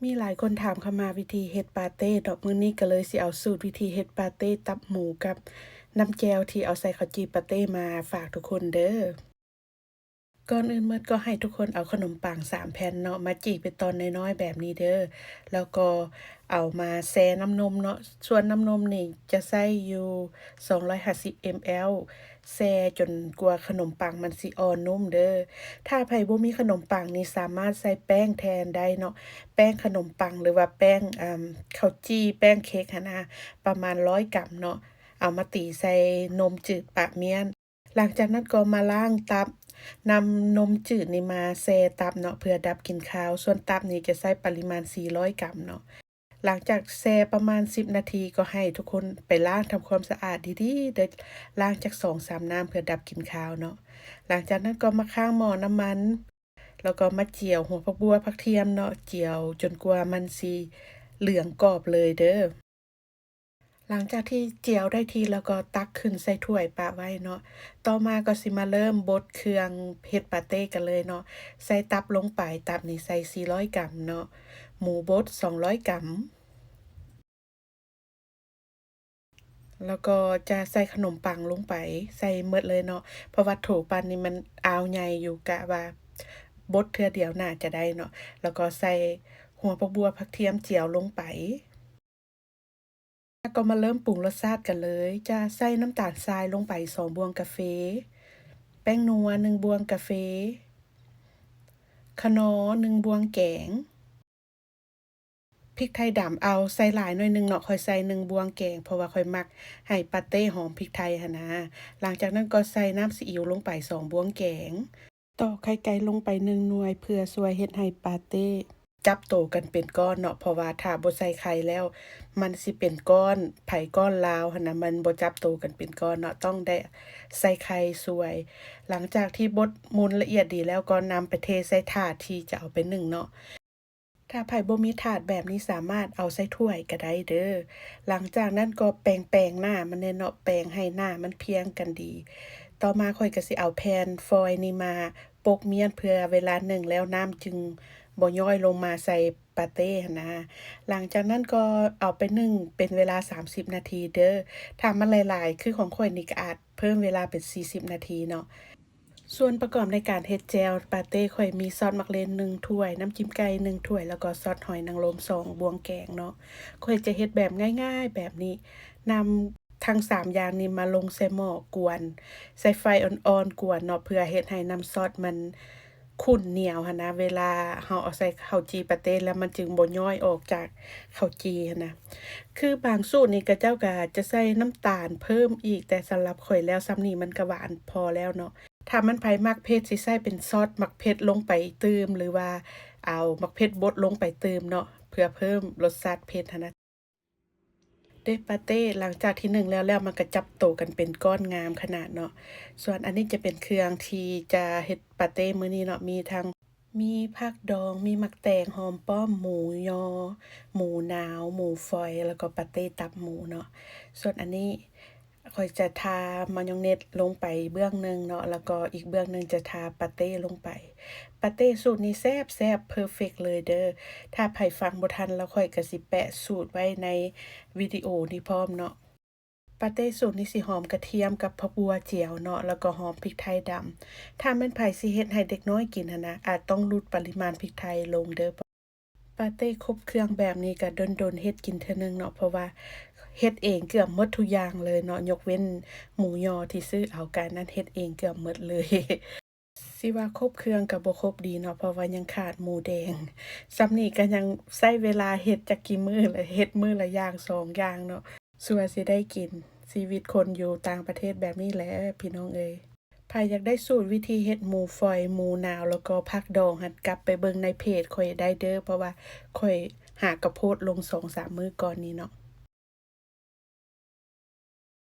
ມີຫຼາຍຄົນຖາມເຂົ້າມາວິທີເຮັດປາເຕ້ເນາະ, ມື້ນີ້ກໍເລີຍຊິເອົາສູດວິທີເຮັດປາເຕ້ຕັບໝູກັບນ້ຳແຈ່ວທີ່ເອົາໃສ່ເຂົ້າຈີ່ປາເຕ້ມາຝາກທຸກຄົນເດີ້. ກ່ອນອື່ນໝົດກໍໃຫ້ທຸກຄົນເອົາຂະໜົມປັງສາມແຜ່ນເນາະ ມາຈີ່ເປັນຕອນນ້ອຍໆແບບນີ້ເດີ້ ແລ້ວກໍເອົາມາແຊ່ນ້ຳນົມເນາະ. ສ່ວນນ້ຳນົມນີ້ຈະໃຊ້ຢູ່ສອງຮ້ອຍຫ້າສິບເອັມແອລ ແຊ່ຈົນກວ່າຂະໜົມປັງມັນຊິອ່ອນນຸ້ມເດີ້. ຖ້າໃຜບໍ່ມີຂະໜົມປັງນີ້ສາມາດໃຊ້ແປ້ງແທນໄດ້ເນາະ, ແປ້ງຂະໜົມປັງ ຫຼືວ່າແປ້ງ ອາ ເຂົ້າຈີ່ ແປ້ງເຄັກຫັ້ນນະ ປະມານຮ້ອຍກຣາມເນາະ, ເອົາມາຕີໃສ່ນົມຈືດປະມ້ຽນ. ຫຼັງຈາກນັ້ນກໍມາລ້າງຕັບ ນຳນົມຈືດນີ້ມາແຊ່ຕັບເນາະ ເພື່ອດັບກິ່ນຄາວ. ສ່ວນຕັບນີ້ຈະໃຊ້ປະລິມານສີ່ຮ້ອຍກຣາມເນາະ. ຫຼັງຈາກແຊ່ປະມານສິບນາທີ ກໍໃຫ້ທຸກຄົນໄປລ້າງທຳຄວາມສະອາດດີໆເດີ້, ລ້າງຈັກສອງສາມນ້ຳເພື່ອດັບກິ່ນຄາວເນາະ. ຫຼັງຈາກນັ້ນກໍມາຄ້າງໝໍ້ນ້ຳມັນ ແລ້ວກໍມາຈຽວຫົວຜັກບົ່ວຜັກທຽມເນາະ, ຈຽວຈົນກວ່າມັນຊິເຫຼືອງກອບເລີຍເດີ້. ຫຼັງຈາກທີ່ຈຽວໄດ້ທີ່ແລ້ວກໍຕັກຂຶ້ນໃສ່ຖ້ວຍປະໄວ້ເນາະ. ຕໍ່ມາກໍຊິມາເລີ່ມບົດເຄື່ອງເຮັດປາເຕ້ກັນເລີຍເນາະ. ໃສ່ຕັບລົງໄປ, ຕັບນີ້ໃສ່ສີ່ຮ້ອຍກຣາມເນາະ, ໝູບົດສອງຮ້ອຍກຣາມ ແລ້ວກໍຈະໃສ່ຂະໜົມປັງລົງໄປ ໃສ່ໝົດເລີຍເນາະ, ເພາະວ່າໂຖປັ້ນນີ້ມັນອ່າວໃຫຍ່ຢູ່ ກະວ່າບົດເທື່ອດຽວໜ້າຈະໄດ້ເນາະ. ແລ້ວກໍໃສ່ຫົວຜັກບົ່ວຜັກທຽມຈຽວລົງໄປ. ແລ້ວກໍມາເລີ່ມປຸງລົດຊາດກັນເລີຍ. ຈະໃສ່ນ້ຳຕານຊາຍລົງໄປສອງບ່ວງກາເຟ, ແປ້ງນົວໜຶ່ງບ່ວງກາເຟ, ຂະໜໍໜຶ່ງບ່ວງແກງ, ພິກໄທດຳເອົາໃສ່ຫຼາຍໜ້ອຍໜຶ່ງເນາະ, ຂ້ອຍໃສ່ໜຶ່ງບ່ວງແກງ ເພາະວ່າຂ້ອຍມັກໃຫ້ປາເຕ້ຫອມພິກໄທຫັ້ນນາ. ຫຼັງຈາກນັ້ນກໍໃສ່ນ້ຳຊີອິ້ວລົງໄປສອງບ່ວງແກງ. ຕອກໄຂ່ໄກ່ລົງໄປໜຶ່ງໜ່ວຍ ເພື່ອຊ່ວຍເຮັດໃຫ້ປາເຕ້ຈັບໂຕກັນເປັນກ້ອນເນາະ, ເພາະວ່າຖ້າບໍ່ໃສ່ໄຂ່ແລ້ວ ມັນຊິເປັນກ້ອນ ໄຜກ້ອນລາວຫັ້ນນະ, ມັນບໍ່ຈັບໂຕກັນເປັນກ້ອນເນາະ, ຕ້ອງໄດ້ໃສ່ໄຂ່ຊ່ວຍ. ຫຼັງຈາກທີ່ບົດມູນລະອຽດດີແລ້ວ ກໍນຳໄປເທໃສ່ຖາດທີ່ຈະເອົາໄປໜຶ້ງເນາະ. ຖ້າໃຜບໍ່ມີຖາດແບບນີ້ ສາມາດເອົາໃສ່ຖ້ວຍກໍໄດ້ເດີ້. ຫຼັງຈາກນັ້ນກໍແປງໆໜ້າມັນແດ່ເນາະ, ແປງໃຫ້ໜ້າມັນພຽງກັນດີ. ຕໍ່ມາຂ້ອຍກໍຊິເອົາແຜ່ນຟອຍນີ້ມາປົກມ້ຽນ ເພື່ອເວລາໜຶ້ງແລ້ວນ້ຳຈຶ່ງບໍ່ຍ້ອຍລົງມາໃສ່ປາເຕ້ຫັ້ນນາ. ຫຼັງຈາກນັ້ນກໍເອົາໄປໜຶ້ງເປັນເວລາສາມສິບນາທີເດີ້. ຖ້າມັນຫຼາຍໆ ຄືຂອງຂ້ອຍນີ້ ກໍອາດເພີ່ມເວລາເປັນສີ່ສິບນາທີເນາະ. ສ່ວນປະກອບໃນການເຮັດແຈ່ວປາເຕ້ ຂ້ອຍມີຊອດໝາກເລັ່ນໜຶ່ງຖ້ວຍ, ນ້ຳຈິ້ມໄກ່ໜຶ່ງຖ້ວຍ ແລ້ວກໍຊອດຫອຍນາງລົມສອງບ່ວງແກງເນາະ. ຂ້ອຍຈະເຮັດແບບງ່າຍໆແບບນີ້, ນຳທັງສາມຢ່າງນີ້ມາລົງໃສ່ໝໍ້ກວນ, ໃສ່ໄຟອ່ອນໆກວນເນາະ, ເພື່ອເຮັດໃຫ້ນ້ຳຊອດມັນຂຸ້ນໜຽວຫັ້ນນະ, ເວລາເຮົາເອົາໃສ່ເຂົ້າຈີ່ປາເຕ້ແລ້ວ ມັນຈຶ່ງບໍ່ຍ້ອຍອອກຈາກເຂົ້າຈີ່ຫັ້ນນະ. ຄືບາງສູດນີ້ ເຂົາເຈົ້າກໍຈະໃສ່ນ້ຳຕານເພີ່ມອີກ, ແຕ່ສຳລັບຂ້ອຍແລ້ວ ສ່ຳນີ້ມັນກໍຫວານພໍແລ້ວເນາະ. ຖ້າມັນໃຜມັກເຜັດ ຊິໃສ່ເປັນຊອດໝາກເຜັດລົງໄປຕື່ມ ຫຼືວ່າເອົາໝາກເຜັດບົດລົງໄປຕື່ມເນາະ ເພື່ອເພີ່ມລົດຊາດເຜັດຫັ້ນນະ. ເດ ປາເຕ້ ຫຼັງຈາກທີ່ໜຶ້ງແລ້ວແລ້ວ ມັນກໍຈັບໂຕກັນເປັນກ້ອນງາມຂະໜາດເນາະ. ສ່ວນອັນນີ້ຈະເປັນເຄື່ອງທີ່ຈະເຮັດປາເຕ້ມື້ນີ້ເນາະ, ມີທັງ ມີຜັກດອງ, ມີໝາກແຕງ, ຫອມປ້ອມ, ໝູຍໍ, ໝູໜາວ, ໝູຝອຍ ແລ້ວກໍປາເຕ້ຕັບໝູເນາະ. ສ່ວນອັນນີ້ ຂ້ອຍຈະທາມາຍອງເນັດລົງໄປເບື້ອງໜຶ່ງເນາະ, ແລ້ວກໍອີກເບື້ອງໜຶ່ງຈະທາປາເຕ້ລົງໄປ. ປາເຕ້ສູດນີ້ແຊບໆ ເພີເຟັກເລີຍເດີ້. ຖ້າໃຜຟັງບໍ່ທັນແລ້ວ ຂ້ອຍກໍຊິແປະສູດໄວ້ໃນວິດີໂອນີ້ພ້ອມເນາະ. ປາເຕ້ສູດນີ້ຊິຫອມກະທຽມກັບຜັກບົ່ວຈຽວເນາະ, ແລ້ວກໍຫອມພິກໄທດຳ. ຖ້າແມ່ນໃຜຊິເຮັດໃຫ້ເດັກນ້ອຍກິນຫັ້ນນະ, ອາດຕ້ອງຫຼຸດປະລິມານພິກໄທລົງເດີ້. ປາເຕ້ຄົບເຄື່ອງແບບນີ້ກະດົນໆເຮັດກິນເທື່ອໜຶ່ງເນາະ, ເພາະວ່າເຮັດເອງເກືອບໝົດທຸກຢ່າງເລີຍເນາະ, ຍົກເວັ້ນໝູຍໍທີ່ຊື້ເອົາ, ການນັ້ນເຮັດເອງເກືອບໝົດເລີຍ. ຊິວ່າຄົບເຄື່ອງກະບໍ່ຄົບດີເນາະ, ເພາະວ່າຍັງຂາດໝູແດງ. ສ່ຳນີ້ກະຍັງໃຊ້ເວລາເຮັດຈັກກີ່ມື້ລະ, ເຮັດມື້ລະຢ່າງສອງຢ່າງເນາະ, ຊົ່ວຊິໄດ້ກິນ. ຊີວິດຄົນຢູ່ຕ່າງປະເທດແບບນີ້ແຫຼະ ພີ່ນ້ອງເອີຍ. ໃຜຢາກໄດ້ສູດວິທີເຮັດໝູຝອຍ, ໝູໜາວ ແລ້ວກໍຜັກດອງຫັ້ນ, ກັບໄປເບິ່ງໃນເພຈຂ້ອຍໄດ້ເດີ້, ເພາະວ່າຂ້ອຍຫາກະໂພສລົງສອງສາມມື້ກ່ອນນີ້ເນາະ.